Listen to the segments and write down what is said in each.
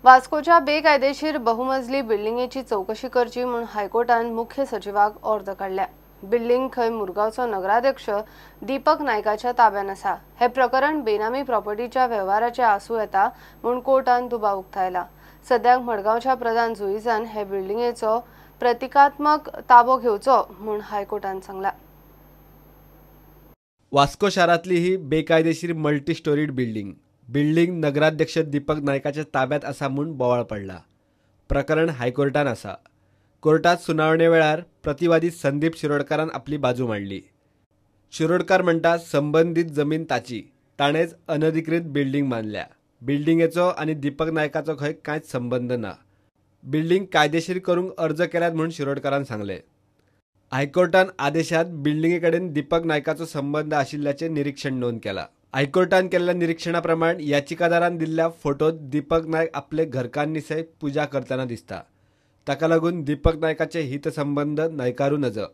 वास्कोच्या बेकायदेशीर बहुमजली बिल्डिंगेची चौकशी करची म्हूण हायकोर्टान मुख्य सचिवाक ऑर्द काडल्या। बिल्डिंग खंय मुरगांवचो नगराध्यक्ष दीपक नायकाच्या ताब्यात आसा। हे प्रकरण बेनामी प्रॉपर्टीच्या वेव्हाराचे आसूं येता म्हूण कोर्टान दुबाव उक्तायला। सद्याक मडगांवच्या प्रधान जुईजान हे बिल्डिंगेचो प्रतिकात्मक ताबो घेवचो म्हूण हायकोर्टान सांगला। वास्को शारांतली ही बेकायदेशीर मल्टी स्टोरीड बिल्डिंग बिल्डिंग नगराध्यक्ष दीपक नायकाच्या ताब्यात आसा म्हूण बोवाळ पडला। प्रकरण हायकोर्टान आसा। कोर्टात सुनावणे वेळार प्रतिवादी संदीप शिरोडकारान आपली बाजू मांडली। शिरोडकार म्हणटा संबंदीत जमीन ताची, ताणेच अनधिकृत बिल्डिंग बांदल्या। बिल्डिंगेचो आनी दीपक नायकाचो खंय कांयच संबंद ना। बिल्डिंग कायदेशीर करूंक अर्ज केल्यात म्हूण शिरोडकारान सांगलें। हायकोर्टान आदेशात बिल्डिंगे कडेन दीपक नायकाचो संबंद आशिल्ल्याचें निरीक्षण नोंद केलां। हायकोर्टान केल्ल्या निरीक्षणा प्रमाण याचिकादारान दिल्ल्या फोटोत दीपक नायक आपले घरकान्नी सयत पुजा करतना दिसता। ताका लागून दीपक नायकाचे हितसंबंद न्हयकारूं नजो।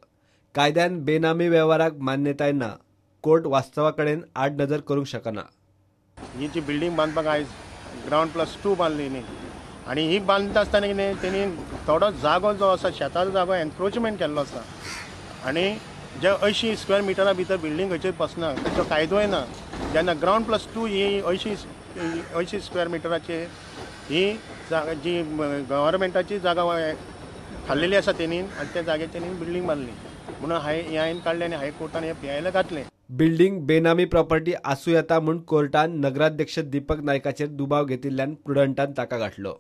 कायद्यान बेनामी वेव्हाराक मान्यताय ना। कोर्ट वास्तवा कडेन आड नजर करूंक शकना। ही जी बिल्डिंग बांदपाक आयज ग्रावंड +2 बांदली न्ही, आनी ही बांदता आसतना कितें तेणी थोडो जागो जो आसा शेताचो जागो एनक्रोचमेंट केल्लो आसा आनी जे 80 स्क्वेअर मिटरा भितर बिल्डिंग खंयचेर बसना ताचो कायदोय ना। जेन्ना ग्रावंड +2 ही 80 स्क्वेअर मिटराचेर ही जागा जी गव्हर्मेंटाची जागा खाल्लेली आसा तेणी आनी त्या जाग्यार तेणी बिल्डिंग बांदली म्हणून हे हांवें काडलें आनी हायकोर्टान हें पी I घातलें। बिल्डिंग बेनामी प्रॉपर्टी आसूं येता म्हूण कोर्टान नगराध्यक्ष दीपक नायकाचेर दुबाव घेतिल्ल्यान प्रुडंटान ताका गाठलो।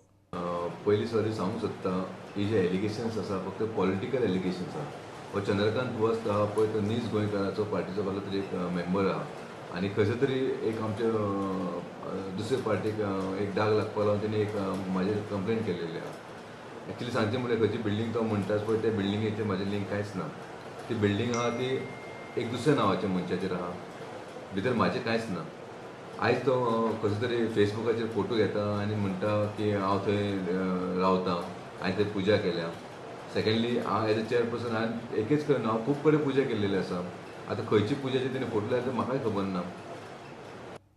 पयली सॉरी सांगूंक सोदता, ही जे एलिगेशन्स आसा फक्त पॉलिटिकल एलिगेशन्स आसा। हो चंद्रकांत वस्त आहा पळय तो नीज गोंयकाराचो पार्टीचो कसलो तरी एक मेंबर आहा आनी खंयसर तरी एक आमच्या दुसरे पार्टीक एक डाग लागपाक लागून तेणी एक म्हाजेर कंप्लेन केलेली आहा। एक्चुली सांगचें म्हणल्यार खंयची बिल्डींग तो म्हणटाच पळय त्या बिल्डिंगेचें म्हाजें लिंक कांयच ना। ती बिल्डींग आहा ती एक दुसऱ्या नांवाच्या मनशाचेर आहा, भितर म्हाजें कांयच ना। आयज तो कसो तरी फेसबुकाचेर फोटो घेता आनी म्हणटा की हांव थंय रावता, हांवें थंय पुजा केल्या। सेकेंडली हांव एज अ चेअरपर्सन हांवें एकेच कडेन हांव खूब कडेन पुजा केल्लेली आसा। आतां खंयची पुजाची तेणी फोटो लायले ते म्हाकाय खबर ना।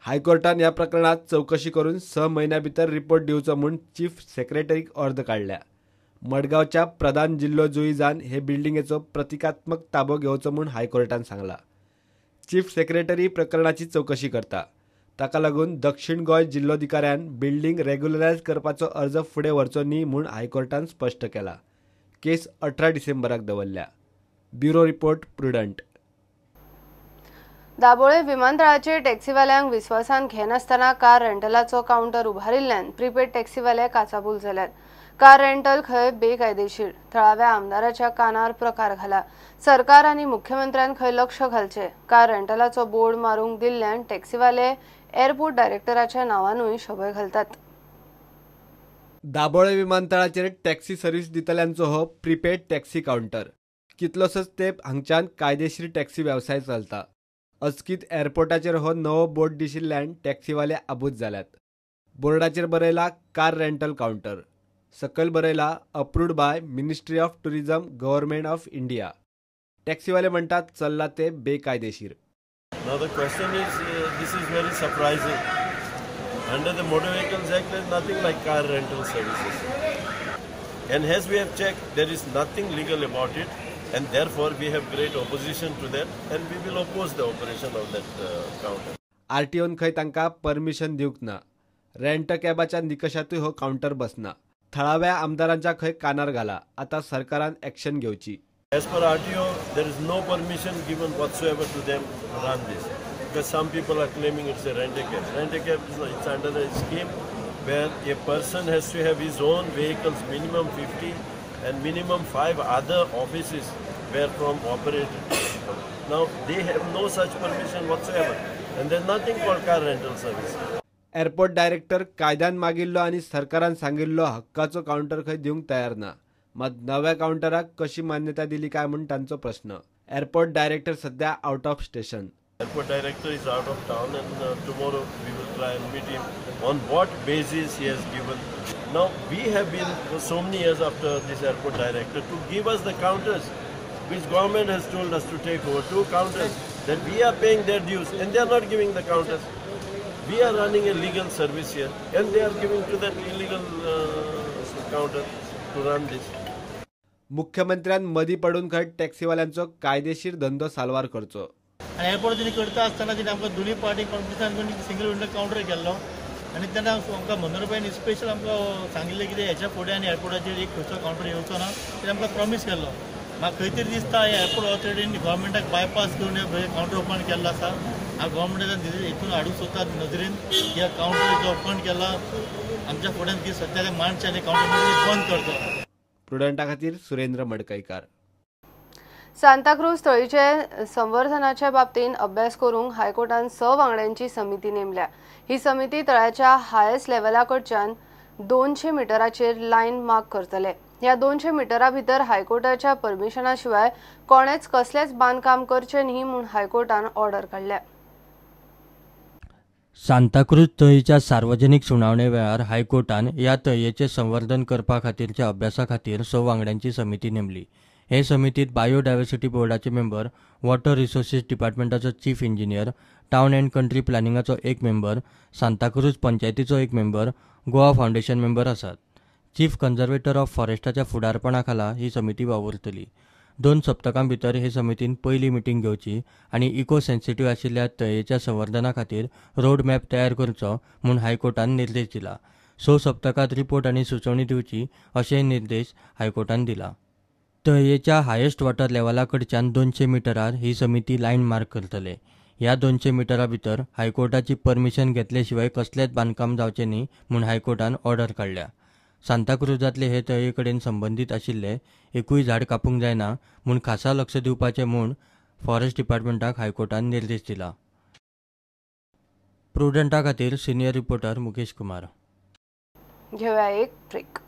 हायकोर्टान ह्या प्रकरणात चौकशी करून 6 म्हयन्या भितर रिपोर्ट दिवचो म्हूण चीफ सेक्रेटरीक ऑर्द काडल्या। मडगांवच्या प्रधान जिल्लो जुईजान हे बिल्डिंगेचो प्रतिकात्मक ताबो घेवचो म्हूण हायकोर्टान सांगला। चीफ सेक्रेटरी प्रकरणाची चौकशी करता। ताका लागून दक्षिण गोंय जिल्लोधिकाऱ्यान बिल्डिंग रेग्युलरायज करपाचो अर्ज फुडें व्हरचो न्ही म्हूण हायकोर्टान स्पश्ट केला। केस 18 डिसेंबराक दवरल्या। Bureau report, Prudent. Dabolim विमानतळाचेर टॅक्सीवाल्यांक विस्वासान घेनासतना कार रेंटलाचो कावंटर उबारिल्ल्यान प्रिपेड टॅक्सीवाले काचाबूल जाल्यात। कार रेंटल खंय बेकायदेशीर, थळाव्या आमदाराच्या कानार प्रकार घाला। सरकार आनी मुख्यमंत्र्यान खंय लक्ष घालचें। कार रेंटलाचो बोर्ड मारूंक दिल्ल्यान टॅक्सीवाले एअरपोर्ट डायरेक्टराच्या नांवानूय शबय घालतात। दाबोळे विमानतळाचेर टॅक्सी सर्व्हिस दितल्यांचो हो प्रिपेड टॅक्सी कावंटर। कितलोसोच तेंप हांगच्यान कायदेशीर टॅक्सी वेवसाय चलता। अचकीत एअरपोर्टाचेर हो नवो बोर्ड दिशिल्ल्यान टॅक्सीवाले आबूज जाल्यात। बोर्डाचेर बरयला कार रेंटल कावंटर, सकयल बरयला approved by ministry of tourism government of India. टॅक्सीवाले म्हणटात चल्ला ते बेकायदेशीर। Now the question is, this is very surprising. Under the Motor Vehicles Act, there is nothing like car rental services. And as we have checked, there is nothing legal about it, and therefore we have great opposition to that, and we will oppose the operation of that counter. RTOन खंय तांकां permission दिवंक ना। Rent कॅबाच्या निकशातूय हो counter बसना। थळाव्या आमदारांच्या खंय कानार घाला। आतां सरकारान एक्शन घेवची। As per RTO, there is no permission given whatsoever to them to run this, because some people are claiming it's a rent-a-cab. Rent-a-cab is not, it's under a scheme where a person has to have his own vehicles, minimum 50 and minimum 5 other offices where from operated. Now they have no such permission whatsoever, and there's nothing called car rental service. Airport director कायद्यान मागिल्लो आनी सरकारान सांगिल्लो हक्काचो counter खंय दिवंक तयार ना। मात नव्या कावंटराक कशी मान्यता दिली काय म्हूण तांचो प्रश्न। एअरपोर्ट डायरेक्टर सध्या out of station. Airport director is out of town, and tomorrow we will try and meet him on what basis he has given. Now we have been for so many years after this airport director to give us the counters which government has told us to take over, 2 counters that we are paying their dues and they are not giving the counters. We are running a legal service here and they are giving to that illegal counter to run this. मुख्यमंत्र्यान मदीं पडून खंय टॅक्सीवाल्यांचो कायदेशीर धंदो साल्वार करचो. आनी airport तेणी करता आसतना तेणी आमकां दोनूय पार्टी कॉम्पिटिशन करून सिंगल विंडो कावंटर केल्लो आनी तेन्ना आमकां मनोहरभाईन स्पेशल आमकां सांगिल्लें कितें हेच्या फुडें आनी एअरपोर्टाचेर एक खंयचो कावंटर येवचो ना, तेणी आमकां प्रॉमीस केल्लो. म्हाका खंय तरी दिसता हे एअरपोर्ट ऑथॉरिटीन गव्हर्मेंटाक बायपास करून हे कावंटर ओपन केल्लो आसा. हांव गव्हर्मेंटान हितून हाडूंक सोदता नजरेन की ह्या कावंटर जो ओपन केला आमच्या फुड्यान की सद्या ते मानचे आनी कावंटर बंद करचो. प्रुडंटा खातीर सुरेंद्र मडकयकार. सांताक्रूज तळीचे संवर्धनाच्या बाबतीत अभ्यास करूंक हायकोर्टान 6 वांगड्यांची समिती नेमल्या. ही समिती तळ्याच्या हायस्ट लेव्हला कडच्यान 200 मिटराचेर लायन मार्क करतले. ह्या 200 मिटरा भितर हायकोर्टाच्या परमिशना शिवाय कोणेच कसलेच बांदकाम करचें न्ही म्हूण हायकोर्टान ऑर्डर काडल्या. सांताक्रूज तळयेच्या सार्वजनिक सुनावणे वेळार हायकोर्टान ह्या तळयेचें संवर्धन करपा खातीरच्या अभ्यासा खातीर 6 वांगड्यांची समिती नेमली. हे समितीत बायोडायव्हर्सिटी बोर्डाचे मेंबर, वॉटर रिसोर्सीस डिपार्टमेंटाचो chief engineer, town and country प्लॅनिंगाचो एक मेंबर, सांताक्रूज पंचायतीचो एक मेंबर, गोवा फावंडेशन मेंबर आसात. चीफ कन्झर्वेटर ऑफ फॉरेस्टाच्या फुडारपणा खाला ही समिती वावुरतली. 2 सप्तकां भितर हे समितीन पयली मिटींग घेवची आनी इको सेन्सिटीव आशिल्ल्या तळयेच्या संवर्धना खातीर रोड मॅप तयार करचो म्हूण हायकोर्टान निर्देश दिला. 6 सप्तकांत रिपोर्ट आनी सुचोवणी दिवची अशेंय निर्देश हायकोर्टान दिला. तळयेच्या हायेस्ट वॉटर लेव्हला कडच्यान 200 मिटरार ही समिती लायन मार्क करतले. ह्या 200 मिटरा भितर हायकोर्टाची परमिशन घेतले शिवाय कसलेंच बांदकाम जावचें न्ही म्हूण हायकोर्टान ऑर्डर काडल्या. सांताक्रुजांतले हे तळये कडेन संबंदीत आशिल्ले एकूय झाड कापूंक जायना म्हूण खासा लक्ष दिवपाचें म्हूण फॉरेस्ट डिपार्टमेंटाक हायकोर्टान निर्देश दिला. प्रुडंटा खातीर सिनियर रिपोर्टर मुकेश कुमार. घेवया एक ब्रेक.